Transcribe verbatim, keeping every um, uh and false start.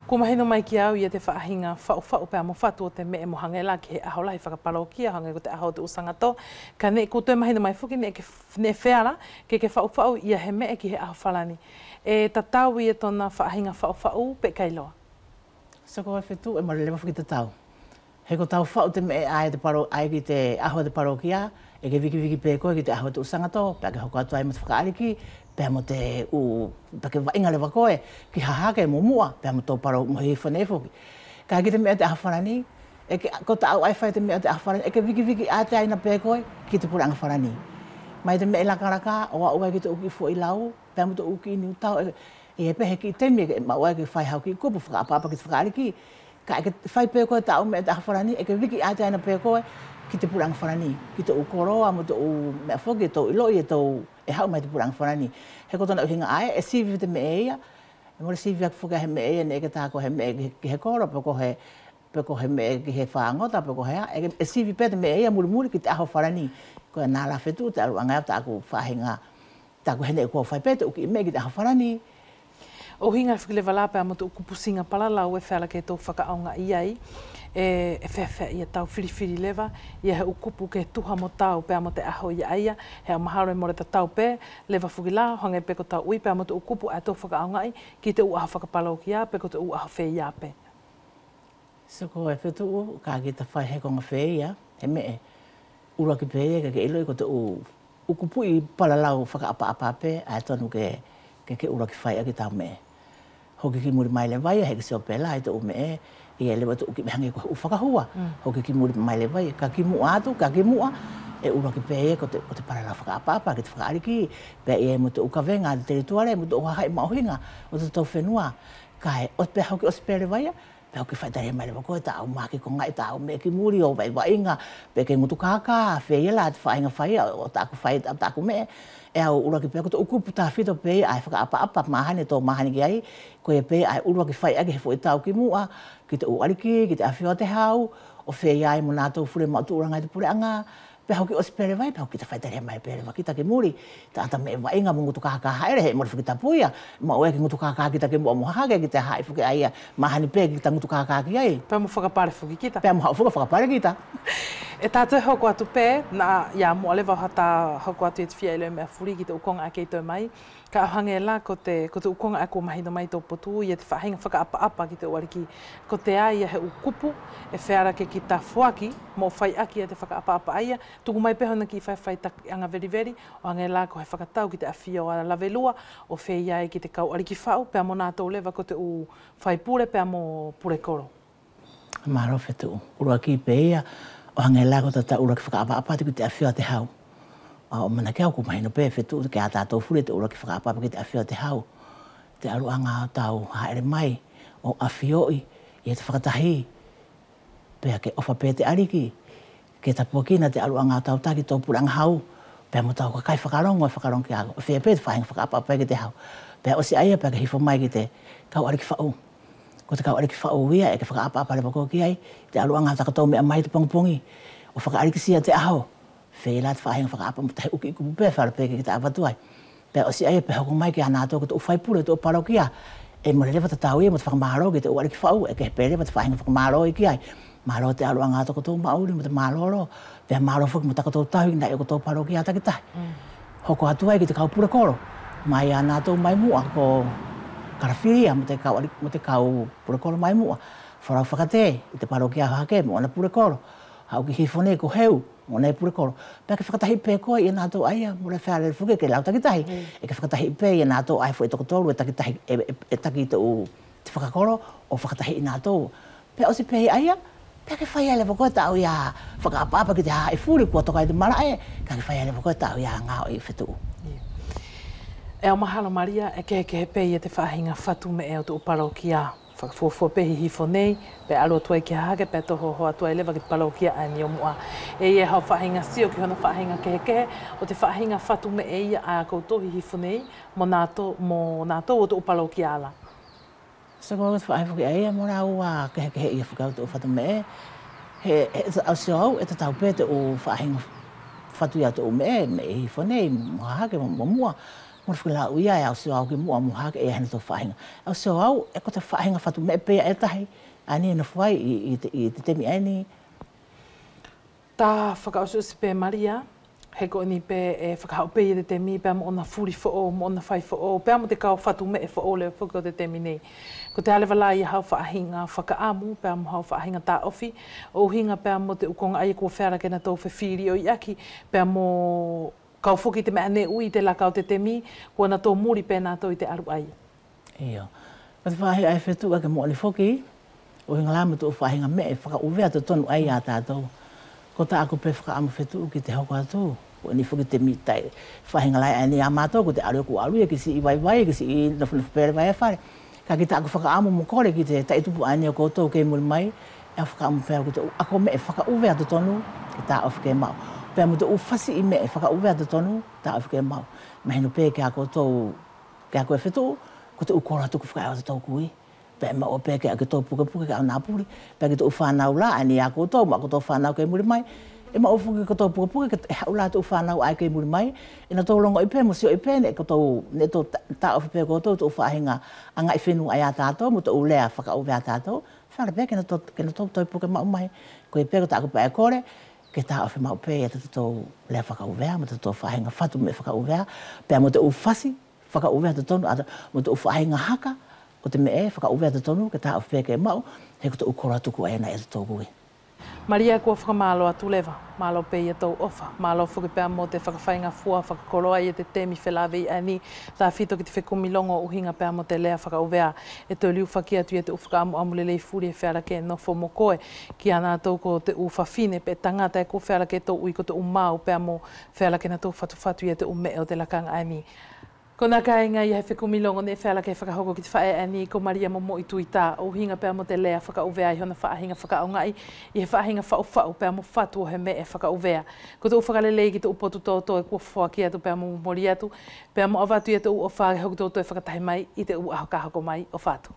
Kua mahino mai kia au ia te faʻahiga faʻufaʻu pea mo fatu ʻo te meʻe mo hage la ki he ʻaho lahi fakapalokia, hage ko te ʻaho ʻo te ʻu sagato. Kaʻe neʻe kua toe mahino mai foki neʻe ke, neʻe feala ke ke faʻufaʻu ia he meʻe ki he ʻaho Falani. ʻE tatau ia tona faʻahiga faʻufaʻu pe ʻikai loa? Soko e Fetuʻu, ʻe mole leva foki tatau. He ko tau faʻu te meʻe ʻae te palo-, ʻae ki te ʻaho ʻo te palokia, ʻe ke vikiviki pe koe ki te ʻaho ʻo te ʻu sagato, pea ke hoko atu ai mo te fakaʻaliki, pea mo te ʻu, pea ke vaʻiga leva koe ki Hahake mo Muʻa, pea mo tou palo-, mo Hihifo nei foki. Kaʻe ki te meʻe ʻo te ʻaho Falani, ʻe ke, ko tau ʻae fai te meʻe ʻo te ʻaho Falani, ʻe ke vikiviki ʻateaina pe koe ki te puleʻaga Falani. Mai te meʻe lakalaka ʻo aʻu ai ki te ʻu kiʻi foʻi lau, pea mo te ʻu kiʻi niutao, ʻe, ʻe pe he kiʻi temi ʻe maʻu ai ke fai hau kiʻi kupu fakaʻapaʻapa ki te fakaʻaliki. Kaʻe ke fai pe koe tau meʻe ʻo te ʻaho Falani, ʻe ke viki ʻateaina pe koe ki te puleʻaga Falani, ki te ʻu koloa mo te ʻu meʻa foki ʻe tou iloʻi ʻe tou, ʻe haʻu mai te puleʻaga Falani. He ko tona ʻuhiga ʻae, ʻe sivi te meʻe ia, ʻe mole sivi ake foki he meʻe ia neʻe ke ta ko he meʻe ki, ki he kolo, pe ko he, pe ko he meʻe ki he fagota, pe ko he ʻae, ʻe, ʻe sivi pe te meʻe ia mulimuli ki te ʻaho Falani. Koia la Fetuʻu te ʻaluʻaga ʻo taku faʻahiga, taku he neʻe kua fai pe te ʻu kiʻi meʻe ki te ʻaho Falani. ʻUhiga foki leva la pea mo te ʻu kupusiga palalau ʻe feala ke tou fakaʻaogaʻi ai, ʻe, ʻe feafeaʻi ia tau filifili leva ia he ʻu kupu ke tuha mo tau pea mo te ʻaho ia ʻaia, he ʻe au mahalo ʻe mole tatau pe leva foki la, hage pe ko tau ui pea mo te ʻu kupu ʻae tou fakaʻaogaʻi ki te ʻu ʻaho fakapalokia pe ko te ʻu ʻaho feia pe. Soko e Fetuʻu, ka kita fai he koga feia, he meʻe, ʻuluaki pe ia ke ke iloʻi ko te ʻu, ʻu kupuʻi palalau fakaʻapaʻapa pe ʻae tonu ke, ke, ke ʻuluaki fai ʻaki tau meʻe. Hoki ki muli mai leva ia, heʻeki sio pe la ʻi te ʻu meʻe, ia leva te ʻu kiʻi meʻa hage ko he ʻu fakahua. Mm. Hoki ki muli mai leva ia, kaʻe ki muʻa atu, kaʻe ki muʻa, ʻe ʻuluaki pe ia ko te, ko te palalau fakaʻapaʻapa ki te fakaʻaliki, pea ia mo te ʻu kavega ʻa te telituale, mo te ʻu hahaʻi maʻuhiga ʻo totatou fenua. Kaʻe, ʻo, pea hoki ʻosi pe leva ia, pea hoki fai tali mai leva koe tau mahaki koga ʻi tau meʻe ki muli ʻo vaʻivaʻiga, pe ke gutu kaka, feia la te faʻahiga fai ʻo, ʻo taku fai, ʻo taku meʻe. ʻE au ʻuluaki pe ko te ʻu kupu tafito pe ia ʻae fakaʻapaʻapa, mahani tou mahani ki ai, koia pe ia ʻae ʻuluaki fai ʻaki he foʻi tau ki muʻa, ki te ʻu ʻaliki, ki te ʻafio ʻa te hau, ʻo feia ai mo natou fuli maʻu tuʻulaga ʻi te puleʻaga, pea hoki ʻosi pe leva ia, pea hoki kita fai tali mai pe leva kita ki muli. Taʻata meʻe vaʻiga mo gutu kaka haʻele, he mole foki tapu ia. Maʻu ʻe ke gutu kaka kita ki muʻa mo Hahake, kita haʻi foki ʻaia. Mahani pe kita gutu kaka ki ai. Pea mo fakapale foki kita. Pea mo haʻu foki fakapale kita. ʻE tatou hoko atu pe, na ia muʻa leva hata hoko atu ʻi te fia iloʻi meʻa fuli ki te ʻu koga ʻae kei toe mai. Kaʻe ʻohage la ko te, ko te ʻu koga ʻae kua mahino mai tou potu ia te faʻahiga fakaʻapaʻapa ki te ʻu ʻaliki. Kotea ia he ʻu kupu ʻe feala ke kita foaki mo fai ʻaki ia te fakaʻapaʻapa ʻaia. Tuku mai pe hona kiʻi faʻifaʻitakiʻaga veliveli, ʻohage la ko he fakatau ki te ʻafio ʻa Lavelua ʻo feia ai ki te kau ʻaliki faʻu, pea mo natou leva ko te ʻu faipule pea mo pulekolo. Malo Fetuʻu. ʻUluaki pe ia, ʻohage la ko tata ʻuluaki fakaʻapaʻapa atu ki te ʻafio ʻa te hau. ʻAʻu manako au kua mahino pe Fetuʻu ke ʻa tatou fuli te ʻuluaki fakaʻapaʻapa ki te ʻafio ʻa te hau. Te ʻaluʻaga ʻo tau haʻele mai ʻo ʻafioʻi ia te fakatahi. Pea ke ʻofa pe te ʻAliki ke tapuakina te ʻaluʻaga ʻo tau taki tou puleʻaga hau, pea mo tau kakai fakalogo ʻe fakalogo kia koe ʻo feia pe te faʻahiga fakaʻapaʻapa ki te hau. Pea ʻosi ʻaia pea ke hifo mai ki te kau ʻaliki faʻu. Ko te kau ʻaliki faʻu ia ʻe ke fakaʻapaʻapa leva koe ki ai, te ʻaluʻaga ʻo takotou meʻa mai ʻi te pogipogi ʻo fakaʻalikisia te ʻaho. Feia la te faʻahiga fakaʻapaʻapa mo te ʻu kiʻi kupu pe feala pe ke kita ʻavatu ai. Pea ʻosi ʻaia pea hoko mai kia natou ko te ʻu faipule ʻo te ʻu palokia. ʻE mole leva tatau ia mo te fakamalo ki te ʻu ʻaliki faʻu, ʻe kehe pe leva te faʻahiga fakamalo ki ai. Malo te ʻaluʻaga ʻo tokotou maʻuli mo te malolo. Pea malo foki mo takotou tauhi ʻi naʻi ʻo kotou palokia takitahi. Mm. Hoko atu ai ki te kau pulekolo mai ia natou mai muʻa ko Kalafilia mo te kau ʻali-, mo te kau pulekolo mai muʻa. Folau fakatē ʻi te palokia Hahake mo ʻona pulekolo. Haʻu ki Hihifo nei ko Heu mo ʻona pulekolo. Pea ke fakatahi pe koe ia natou ʻaia, mole feala foki ke lau takitahi. Mm. ʻE ke fakatahi pe ia natou ʻae foʻi tokotolu ʻe takitahi, ʻe, ʻe, ʻe taki te ʻu, te fakakolo ʻo fakatahi ia natou. Pea ʻosi pe ʻaia, pea ke fai ai leva koe tau ia fakaʻapaʻapa ki te hahaʻi fuli kua toka ʻi te malaʻe, kaʻe ke fai ai leva koe tau ia gaoʻi Fetuʻu. Ia. ʻE au mahalo Malia, ʻe kehekehe pe ia te faʻahiga fatu meʻe ʻo te ʻu palokia. Fakafuafua pe Hihifo nei, pea alu atu ai ki Hahake, pea tohoho atu ai leva ki te palokia ʻaeni ʻo muʻa. ʻE ʻi ai hau faʻahiga sio ki hona faʻahiga kehekehe ʻo te faʻahiga fatu meʻe ia ʻa koutou Hihifo nei mo natou, mo natou ʻo te ʻu palokia la? Soko ko te faʻahi foki ʻaia mo la ʻua kehekehe ia foki au te ʻu fatu meʻe. He, he, au sio au ʻe tatau pe te ʻu faʻahiga fatu ia te ʻu meʻe, meʻe Hihifo nei mo Hahake mo, mo muʻa. Mo te fakalaʻu ia ʻe au sio au ki muʻa mo hake ʻe ʻi ai hana tou faʻahiga. ʻE au sio au ʻe ko te faʻahiga fatu meʻa pe ia ʻe tahi ʻaeni ʻe nofo ai ʻi, ʻi te, ʻi te temi ʻaeni. Ta fakaʻosiʻosi pe Malia, he ko ʻeni pe ʻe fakahaʻu pe ia te temi pea mo ʻona fuli foʻou, mo ʻona fai foʻou, pea mo te kau fatu meʻa foʻou leva foki ʻo te temi nei. Kotea leva la ia hau faʻahiga fakaʻamu pea mo hau faʻahiga taʻofi ʻo ʻuhiga pea mo te ʻu koga ʻaia kua feala ke natou fefili ʻo ʻiʻaki, pea mo kau foki te meʻa neʻe ui ʻi te laka ʻo te temi, kua natou muli pe natou ʻi te alu ʻaia. Io. Ko te faʻahi ʻae fetuʻu ake moʻoni foki, ʻuhiga la mo te ʻu faʻahiga meʻa fakaʻuvea totonu ʻaia ia tatou. Ko taku pe fakaʻamu fetuʻu ki te hoko atu, ko ʻeni foki te mitai. Faʻahiga la ʻaeni ia matou ko te alu ʻe kua alu ia ki siʻi vaivai, ki siʻi nofonofo pe leva ʻi fale. Kaʻe ki taku fakaʻamu mo kole ki te taʻi tupu ʻaeni ʻo koutou kei muli mai, ʻe au fakaʻamu pe au ki te ʻu ako meʻa fakaʻuvea totonu ke taʻofi ke maʻu. Pea mo te ʻu fasiʻi meʻa fakaʻuvea totonu taʻofi ke maʻu. Mahino pe kia koutou, kia koe fetuʻu, ko te ʻu kolo atu kua fakaʻaoʻaoa ʻo totatou kui. Pea ʻe maʻu pe ke ʻau ki tou pukepuke ke ʻau napuli. Pea ki te ʻu fanau la ʻaeni ia koutou mo ʻakotou fanau kei muli mai, ʻe maʻu foki ko tou pukepuke ke ʻe haʻu la te ʻu fanau ʻae kei muli mai, ʻe natou logoʻi pe mo sioʻi pe neʻe kotou, neʻe tou ta-, taʻofi pe koutou te ʻu faʻahiga agaʻi fenua ʻaia ia tatou mo te ʻu lea fakaʻuvea ia tatou. Feala pe ke natou, ke natou toe puke maʻu mai. Koia pe ko taku pe ʻae kole ke taʻofi maʻu pe ia totatou lea fakaʻuvea mo totatou faʻahiga fatu meʻa fakaʻuvea, pea mo te ʻu fasi fakaʻuvea totonu, ʻa, mo te ʻu faʻahiga haka ʻo te meʻa fakaʻuvea totonu ke taʻofi pe ke maʻu, he ko te ʻu kolo atu ko ʻaena ia totatou kui. Malia, kua fakamalo atu leva, malo pe ia tou ʻofa, malo foki pea mo te fakafaigafua fakakoloa ia te temi felavei ʻaeni, tafito ki te fekumi logo ʻuhiga pea mo te lea fakaʻuvea. ʻE toe liufaki atu ia te ʻu fakaʻamuʻamu lelei fuli ʻe feala ke nofo mo koe kia natou ko te ʻu fafine pe tagata ʻe kua feala ke tou ui ko te ʻu mau pea mo feala ke natou fatufatu ia te ʻu meʻa ʻo te lakaga ʻaeni. Ko na kaiga ia he fekumi logo neʻe feala ke fakahoko ki te faʻe ʻaeni ko Malia Momoʻi Tuita, ʻo ʻuhiga pea mo te lea fakaʻuvea ʻi hona faʻahiga fakaʻaogaʻi ʻi he faʻahiga faʻufaʻu pea mo fatu ʻo he meʻa fakaʻuvea. Ko te ʻu fakalelei ki te ʻu potu toto ʻe kua foaki atu pea mo momoli atu, pea mo ʻavatu ia te ʻu ʻofa ke hoki tou toe fakatahi mai ʻi te ʻu ʻaho ka hoko mai, ʻofa atu.